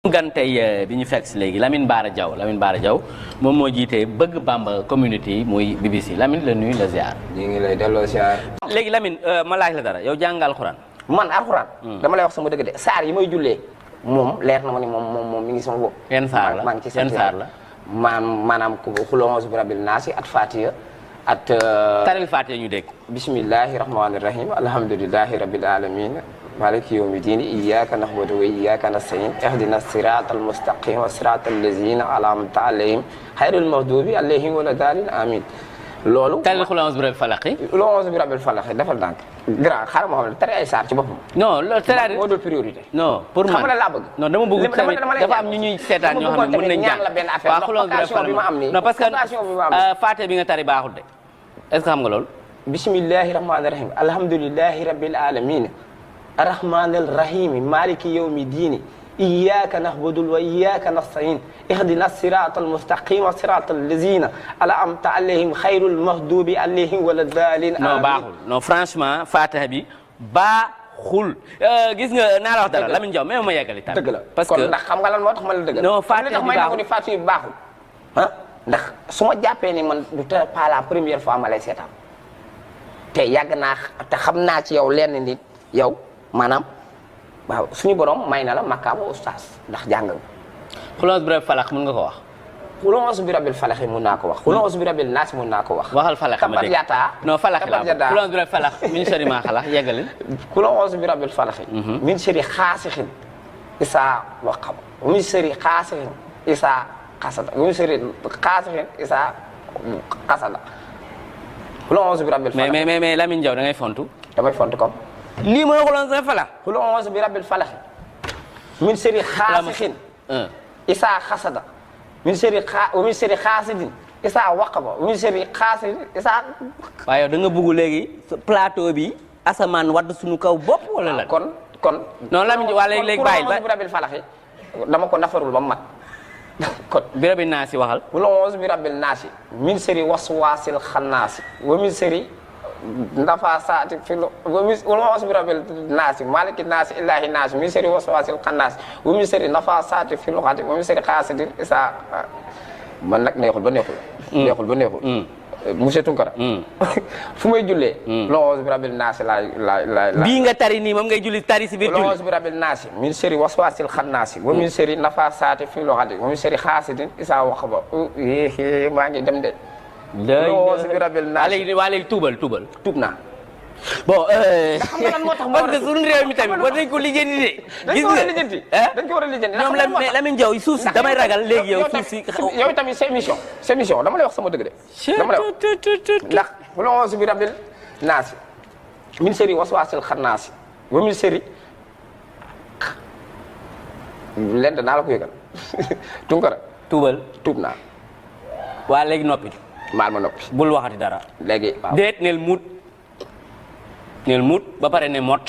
gan tey bi ñu fekk si léegi Lamine Bara Diaw moom moo jiite Bëgg Bamba community muy BBC Lamine la nuyu la ziar. ñu ngi lay delloo ziar. léegi Lamine ma laaj la dara yow jàng alxuraan. man alxuraan. dama lay wax sama dëgg de saar yi may jullee. moom leer na ma ni moom mi ngi sama bopp. yan saar la maa ngi ci yan saar la. maanaam xul a'uuzu bi rabbil naas at Fatiha at. taril Fatiha ñu dégg. bismillahi rahmaani rahim alhamdulillahi rabbil alamin maliki yawmi diini iyyaka na'budu wa iyyaka nasta'in ihdina siratal mustaqim siratal lazina an'amta alayhim ghayril maghdubi alayhim wala daalin amin loolu. taril xul a'uuzu bi rabbil falaq. xul a'uuzu bi rabbil falaq defal ndànk. grand xaaral ma xam ne tari ay saar ci boppam. non loolu c'est-à-dire moo doon priorité. non pour man xam nga laa bëgg. non dama bëgg tamit dafa am ñu ñuy seetaan ñoo xam ne mën nañu jàng. waaw xul a'uuzu bi rabbil falaq non parce que Fatiha bi nga tari baaxul de est-ce que xam nga loolu. bismillahi rahmaani rahim alhamdulillahi rabbil alamin arrahmanir rahim maliki yawmi diini iyyaka na'budu wa iyyaka nasta'in ihdina siratal mustaqim siratal lazina an'amta alayhim ghayril maghdubi alayhim wala daalin. non baaxul non franchement Fatiha bi baaxul. gis nga naa la wax dara Lamine Diaw même ma yeggali tamit. dëgg la parce que kon ndax xam nga lan moo tax ma la dëgg. non Fatiha bi baaxul Fatiha bi baaxul. ah ndax su ma jàppee ni man du pas la première fois ma lay seetaan te yàgg naa te xam naa ci yow lenn nit yow. maanaam waaw suñu borom may na la makkaama ustaas ndax jàng nga. xul a'uuzu bi rabbil falaq mën nga ko wax. xul a'uuzu bi rabbil falaq mun naa ko wax. xul a'uuzu bi rabbin naas mun naa ko wax. waxal falaq ma dégg non falaq la xul a'uuzu bi rabbil falaq min sharri maa xalaq yeggalin. xul a'uuzu bi rabbil falaq. min sharri xaasiqin isaa waqab min sharri xaasiqin isaa xasada min sharri xaasiqin isaa xasada. xul a'uuzu bi rabbil falaq. mais Lamine Diaw da ngay fontu. damay fontu comme. lii mooy xul a'uuzu bi rabbil falaq. xul a'uuzu bi rabbil falaq. min sharri xaasiqin isaa xasada. min sharri xaasidin isaa waqaba min sharri xaasidin isaa. waaye da nga bëgg léegi plateau bi asamaan wadd suñu kaw bopp wala la. kon. non Lamine waa léegi bàyyil ba xul a'uuzu bi rabbil falaq dama ko nafarul ba mu mat. kon bi rabbil naasi waxal. xul a'uuzu bi rabbil naasi min sharri waswaasil xannaasi wa min sharri nafaasaati fil xul a'uuzu bi rabbin naasi maaliki naasi ilaahi naasi min sharri waswaasil xannaasi wa min sharri nafaasaati fil uqad wa min sharri xaasidin isaa man nag neexul ba neexul. neexul ba neexul. monsieur Tunkara. fu may jullee. xul a'uuzu bi rabbin naasi laay. bii nga tari nii moom ngay julli tari si biir julli. xul a'uuzu bi rabbin naasi min sharri waswaasil xannaasi wa min sharri nafaasaati fil uqad wa min sharri xaasidin isaa waqaba maa ngi dem de. waa léegi tuubal. tuub naa. bon. xam nga lan moo tax parce que suñu réew mi tamit war nañ ko lijjanti de. gis nga dañ ko war a lijjanti ñoom Lamine Diaw suuf si damay ragal léegi yow suuf si. yow tamit sa émission dama lay wax sama dëgg de. dama lay wax ndax xul a'uuzu bi rabbil naasi min sharri waswaasil xannaasi wa min sharri lenn naa la ko yëgal Tunkara. tuub naa. waa léegi noppi. maal ma noppi. bul waxati dara. léegi waaw déet neel muut ba pare ne mot.